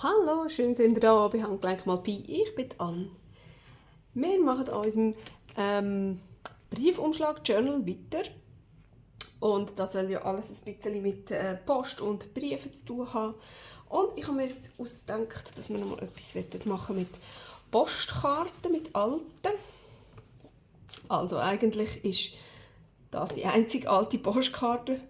Hallo, schön sind ihr da bei Handgelenk mal Pi. Ich bin Anne. Wir machen an unserem Briefumschlag-Journal weiter. Und das soll ja alles ein bisschen mit Post und Briefen zu tun haben. Und ich habe mir jetzt ausgedacht, dass wir noch mal etwas machen mit Postkarten, mit alten. Also eigentlich ist das die einzige alte Postkarte,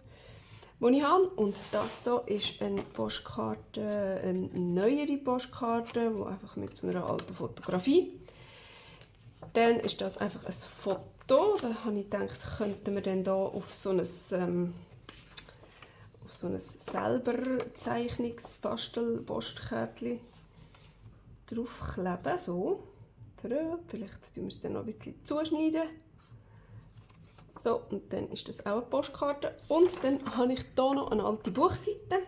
die ich habe. Und das hier ist eine Postkarte, eine neuere Postkarte, die einfach mit so einer alten Fotografie. Dann ist das einfach ein Foto. Da habe ich gedacht, könnten wir dann hier auf so ein selber Zeichnungs-Bastel-Postkärtchen draufkleben. So. Vielleicht tun wir es dann noch ein bisschen zuschneiden. So, und dann ist das auch eine Postkarte. Und dann habe ich hier noch eine alte Buchseite,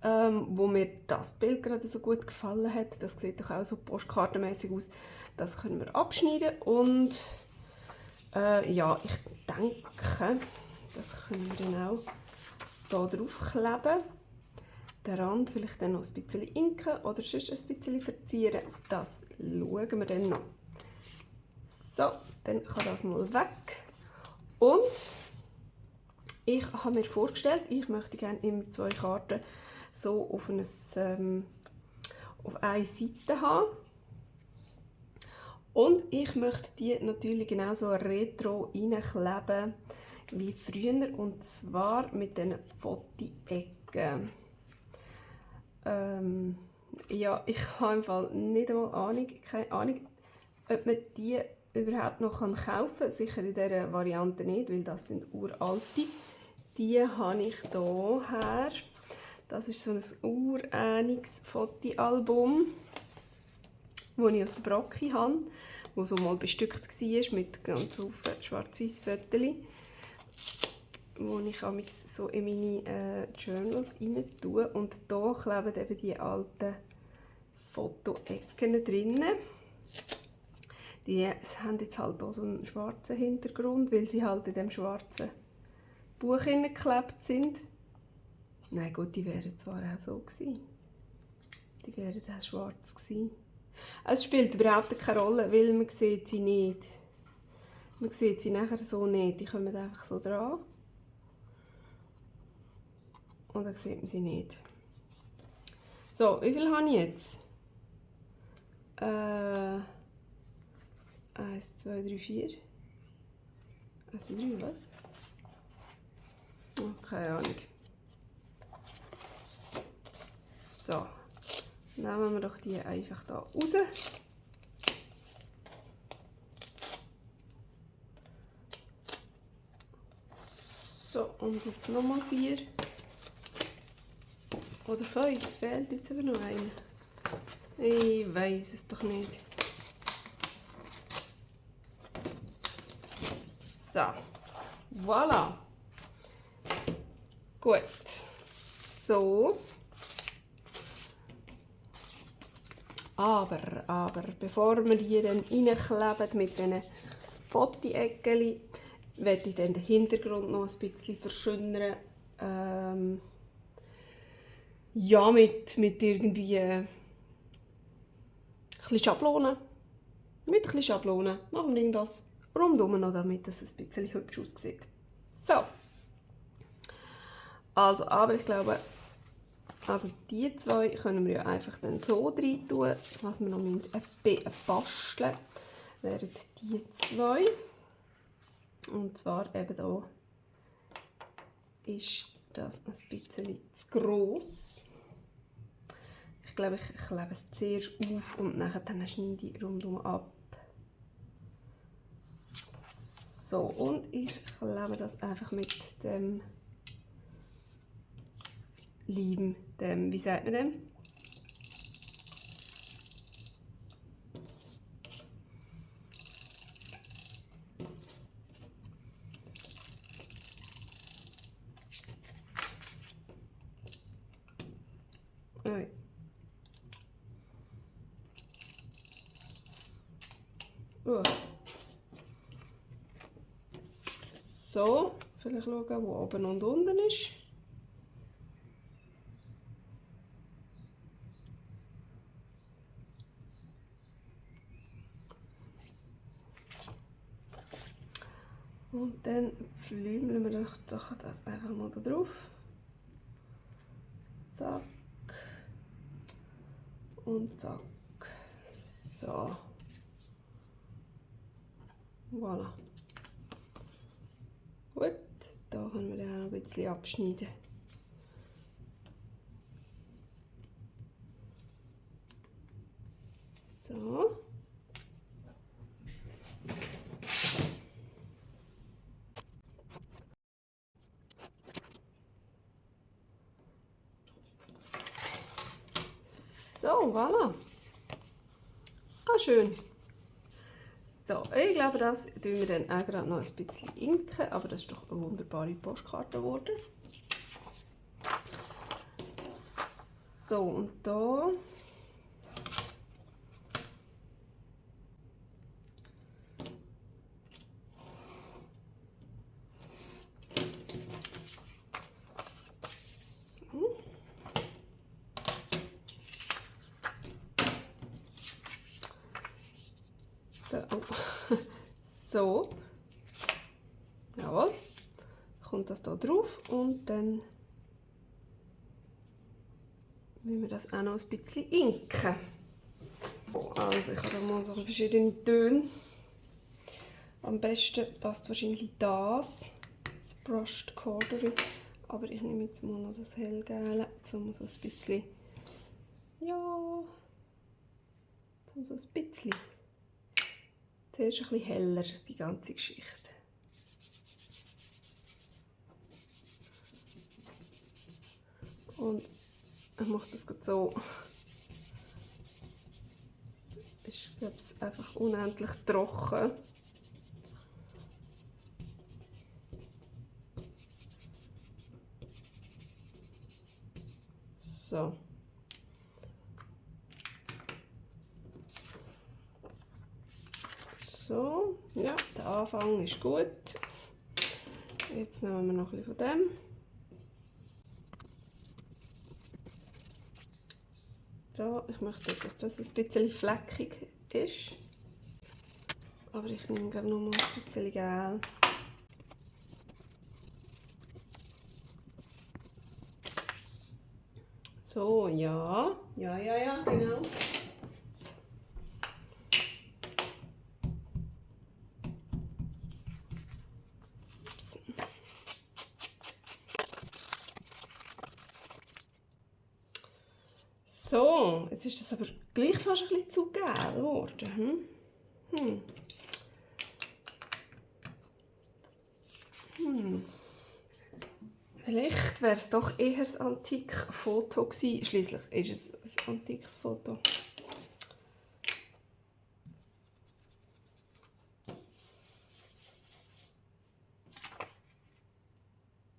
wo mir das Bild gerade so gut gefallen hat. Das sieht doch auch so postkartenmäßig aus. Das können wir abschneiden und ja, ich denke, das können wir dann auch hier drauf kleben. Den Rand vielleicht dann noch ein bisschen inken oder sonst ein bisschen verzieren. Das schauen wir dann noch. So, dann kann das mal weg. Und ich habe mir vorgestellt, ich möchte gerne immer 2 Karten so auf eine Seite haben. Und ich möchte die natürlich genauso retro reinkleben wie früher, und zwar mit den Fotoecken. Ja, ich habe im Fall nicht einmal keine Ahnung, ob man die überhaupt noch kaufen kann. Sicher in dieser Variante nicht, weil das sind uralte. Die habe ich hierher. Das ist so ein urähnliches Fotoalbum, das ich aus der Brocke habe, das so mal bestückt war mit ganz vielen schwarz-weiß Fotos, wo ich so in meine Journals rein tue. Und hier kleben eben die alten Fotoecken drin. Die haben jetzt halt auch so einen schwarzen Hintergrund, weil sie halt in dem schwarzen Buch geklebt sind. Nein, gut, die wären zwar auch so gewesen. Die wären auch schwarz gewesen. Es spielt überhaupt keine Rolle, weil man sieht sie nicht. Man sieht sie nachher so nicht. Die kommen einfach so dran. Und dann sieht man sie nicht. So, wie viel habe ich jetzt? 1, 2, 3, 4. 1, 2, 3, was? Oh, keine Ahnung. So, nehmen wir doch die einfach da raus. So, und jetzt nochmal 4. Oder 5. Fehlt jetzt aber noch einer. Ich weiß es doch nicht. So, voilà. Gut. So. Aber, bevor wir die dann reinkleben mit diesen Fotoeckchen, werde ich dann den Hintergrund noch ein bisschen verschönern. Ja, mit irgendwie ein bisschen Schablonen. Mit ein bisschen Schablonen machen wir irgendwas rundum noch, damit es ein bisschen hübsch aussieht. So. Also, aber ich glaube, also die 2 können wir ja einfach dann so rein tun. Was wir noch basteln wären die 2. Und zwar eben hier ist das ein bisschen zu gross. Ich glaube, ich klebe es zuerst auf und nachher dann schneide ich rundum ab. So, und ich klebe das einfach mit dem Leim, wie sagt man dem? Oi. So, vielleicht schauen, wo oben und unten ist. Und dann flügeln wir doch das einfach mal da drauf. Zack. Und zack. So. Voilà. Gut, da können wir dann auch ein bisschen abschneiden. So. So, voilà. Ah, schön. So, ich glaube, das tun wir dann auch gerade noch ein bisschen inken, aber das ist doch eine wunderbare Postkarte geworden. So, und da so, jawohl, kommt das da drauf und dann müssen wir das auch noch ein bisschen inken. Also ich habe mal so verschiedene Töne. Am besten passt wahrscheinlich das Brushed Corduroy, aber ich nehme jetzt mal noch das hellgelbe, um so ein bisschen, ja, um so ein bisschen. Zuerst ein bisschen heller, die ganze Geschichte. Und ich mache das gerade so. Es ist, glaube ich, einfach unendlich trocken. So. So, ja, der Anfang ist gut. Jetzt nehmen wir noch ein bisschen von dem. So, ich möchte, dass das ein bisschen fleckig ist. Aber ich nehme glaube noch mal ein bisschen Gelb. So, ja. Ja, genau. Ups. So, jetzt ist das aber gleich fast ein bisschen zu gelb geworden. Vielleicht wäre es doch eher ein Antikfoto gewesen. Schliesslich ist es ein antikes Foto.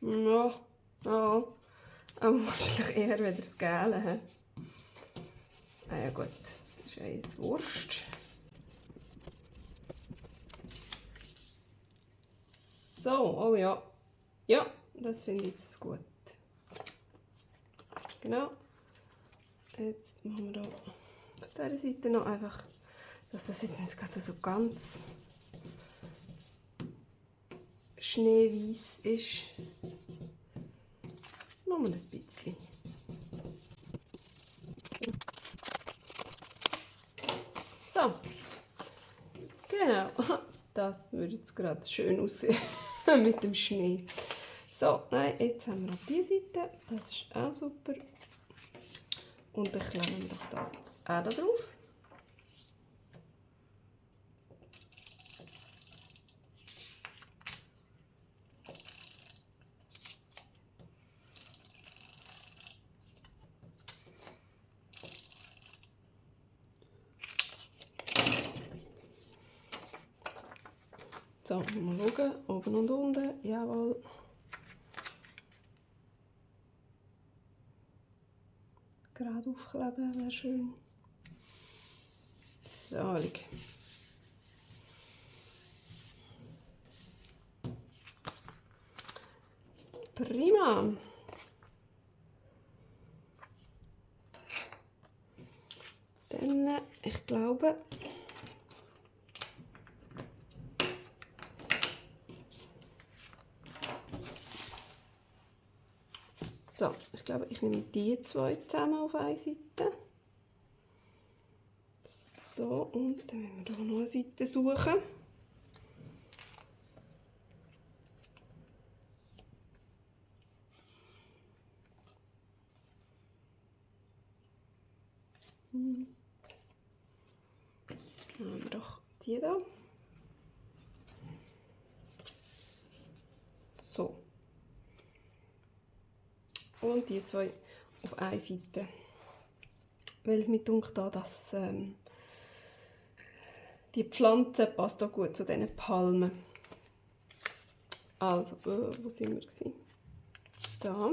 Ja, aber wahrscheinlich eher wieder das Gelbe. Ah ja gut, das ist ja jetzt Wurst. So, oh ja. Ja, das finde ich jetzt gut. Genau. Jetzt machen wir hier auf dieser Seite noch einfach, dass das jetzt nicht gerade so ganz schneeweiß ist. Machen wir ein bisschen. So. Genau. Das würde jetzt gerade schön aussehen mit dem Schnee. So, nein, jetzt haben wir auf diese Seite. Das ist auch super. Und dann klemmen wir doch das jetzt auch da drauf. So, mal schauen, oben und unten, jawohl. Gerade aufkleben wäre schön. So, schau. Prima. Dann, ich glaube, glaube, ich nehme die zwei zusammen auf eine Seite. So, und dann müssen wir hier noch eine Seite suchen. Dann haben wir doch die da. So. Und die zwei auf eine Seite. Weil es mir dunkt da, dass die Pflanze passt auch gut zu diesen Palmen. Also, wo sind wir gewesen? Da.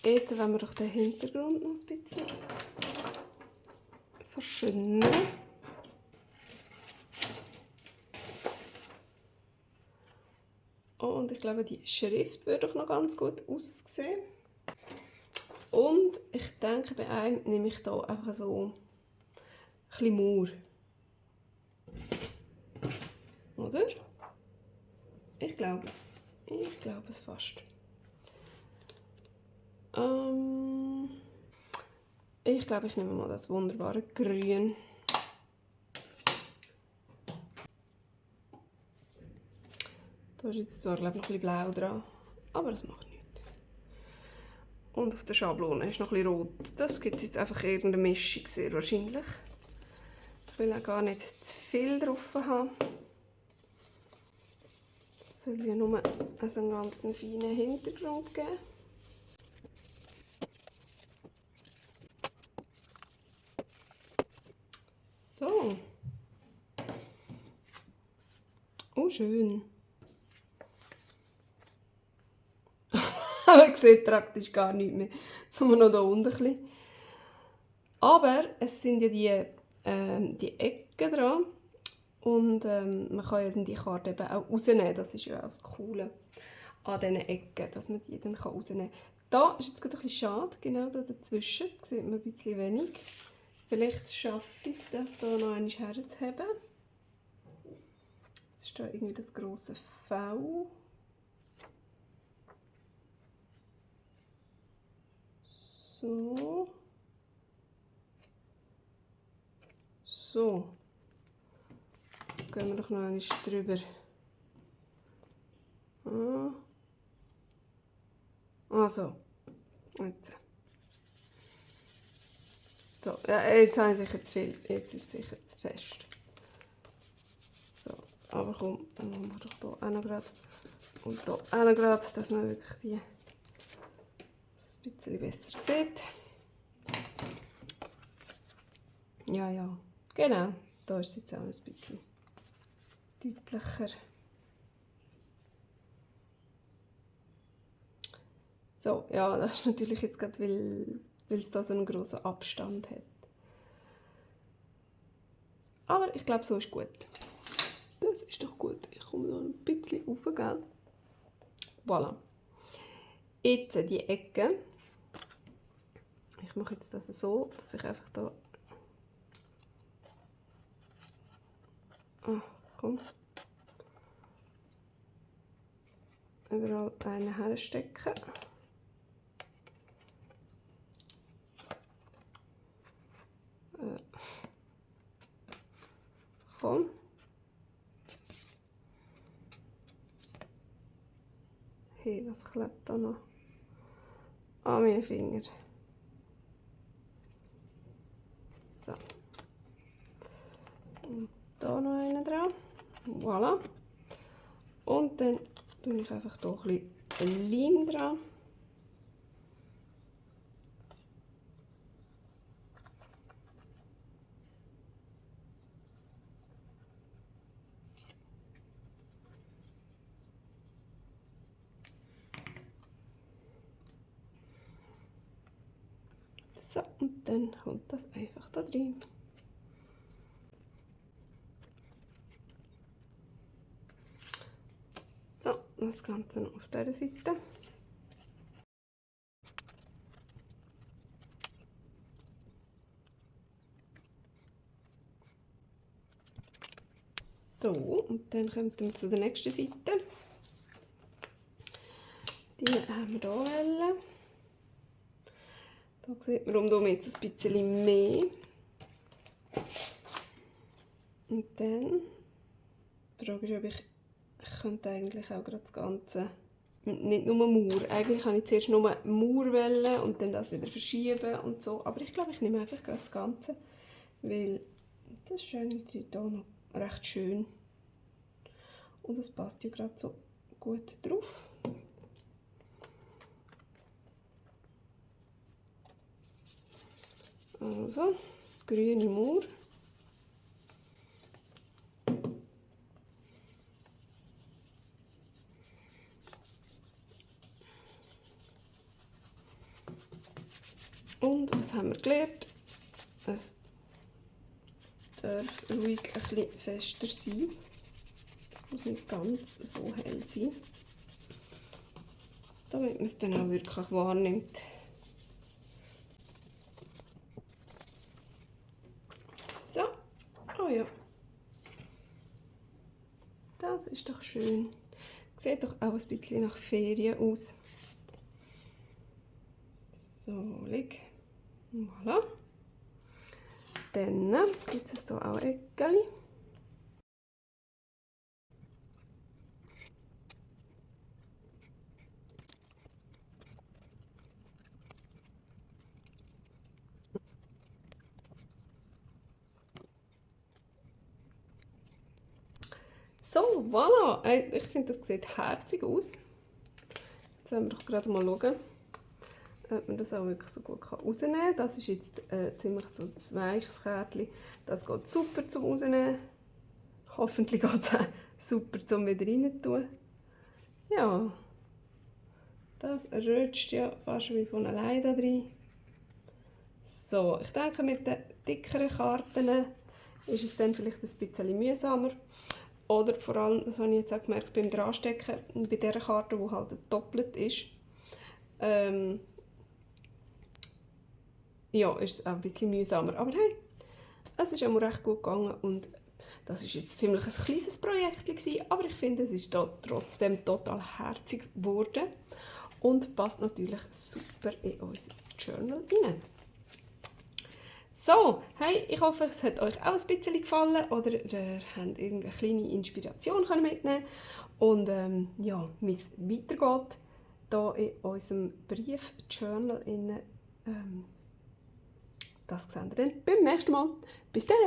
Jetzt wollen wir doch den Hintergrund noch ein bisschen verschönern. Und ich glaube, die Schrift würde doch noch ganz gut aussehen. Und ich denke, bei einem nehme ich hier einfach so ein bisschen Mauer. Oder? Ich glaube es. Ich glaube es fast. Ich glaube, ich nehme mal das wunderbare Grün. Da ist jetzt zwar, glaube ich, noch ein bisschen blau dran, aber das macht nichts. Und auf der Schablone ist noch ein bisschen rot. Das gibt jetzt einfach irgendeine Mischung, sehr wahrscheinlich. Ich will auch gar nicht zu viel drauf haben. Es soll ja nur einen ganz feinen Hintergrund geben. So. Oh, schön. Man sieht praktisch gar nichts mehr. Nur noch hier unten ein bisschen. Aber es sind ja die Ecken dran. Und man kann ja dann die Karte eben auch rausnehmen. Das ist ja auch das Coole an diesen Ecken, dass man die dann rausnehmen kann. Da ist jetzt gerade ein bisschen schade, genau da dazwischen. Da sieht man ein bisschen wenig. Vielleicht schaffe ich es, das hier noch einmal herzuheben. Das ist da irgendwie das grosse V. So. So. Gehen wir doch noch einmal drüber. Also. Jetzt. So, ja, jetzt habe ich sicher zu viel. Jetzt ist es sicher zu fest. So, aber komm, dann machen wir doch hier auch noch gerade. Und hier auch noch gerade, dass man wirklich die ein bisschen besser sieht. Ja, ja, genau. Da ist es jetzt auch ein bisschen deutlicher. So, ja, das ist natürlich jetzt gerade, weil es da so einen grossen Abstand hat. Aber ich glaube, so ist gut. Das ist doch gut. Ich komme noch ein bisschen rauf, gell? Voilà. Jetzt die Ecke. Ich mache jetzt das so, dass ich einfach da... Komm. Überall einen herstecken. Komm. Hey, was klebt da noch? An meinen Finger. So. Und da noch einen dran. Voilà. Und dann tue ich einfach hier ein bisschen Leim dran. So, und dann kommt das einfach da drin. So, das Ganze noch auf dieser Seite. So, und dann kommt wir zu der nächsten Seite. Die Dann haben wir hier Wellen. Da sieht man jetzt ein bisschen mehr. Und dann, die Frage ist, ob ich könnte eigentlich auch gerade das Ganze, nicht nur Mauer, eigentlich habe ich zuerst nur Mauerwellen und dann das wieder verschieben und so, aber ich glaube, ich nehme einfach gerade das Ganze, weil das ist irgendwie hier noch recht schön und es passt ja gerade so gut drauf. Also, grüne Mauer. Und was haben wir gelernt? Es darf ruhig ein bisschen fester sein. Es muss nicht ganz so hell sein, damit man es dann auch wirklich wahrnimmt. So, oh ja. Das ist doch schön. Sieht doch auch ein bisschen nach Ferien aus. So, leg. Voilà. Dann gibt es hier auch Eckchen. So, voilà. Ich finde, das sieht herzig aus. Jetzt wollen wir doch gerade mal schauen, ob man das auch wirklich so gut rausnehmen kann. Das ist jetzt ziemlich so ein weiches Kärtchen. Das geht super zum Rausnehmen. Hoffentlich geht es auch super zum wieder rein tun. Ja, das rutscht ja fast wie von alleine da drin. So, ich denke, mit den dickeren Karten ist es dann vielleicht ein bisschen mühsamer. Oder vor allem, das habe ich jetzt auch gemerkt, beim Dranstecken, bei dieser Karte, die halt doppelt ist, ja, ist es auch ein bisschen mühsamer. Aber hey, es ist auch recht gut gegangen und das war jetzt ziemlich ein kleines Projekt gewesen, aber ich finde, es ist trotzdem total herzig geworden und passt natürlich super in unser Journal rein. So, hey, ich hoffe, es hat euch auch ein bisschen gefallen oder ihr habt irgendeine kleine Inspiration mitnehmen und ja, wie es weitergeht hier in unserem Brief-Journal. Das sehen wir dann beim nächsten Mal. Bis dann,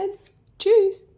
tschüss!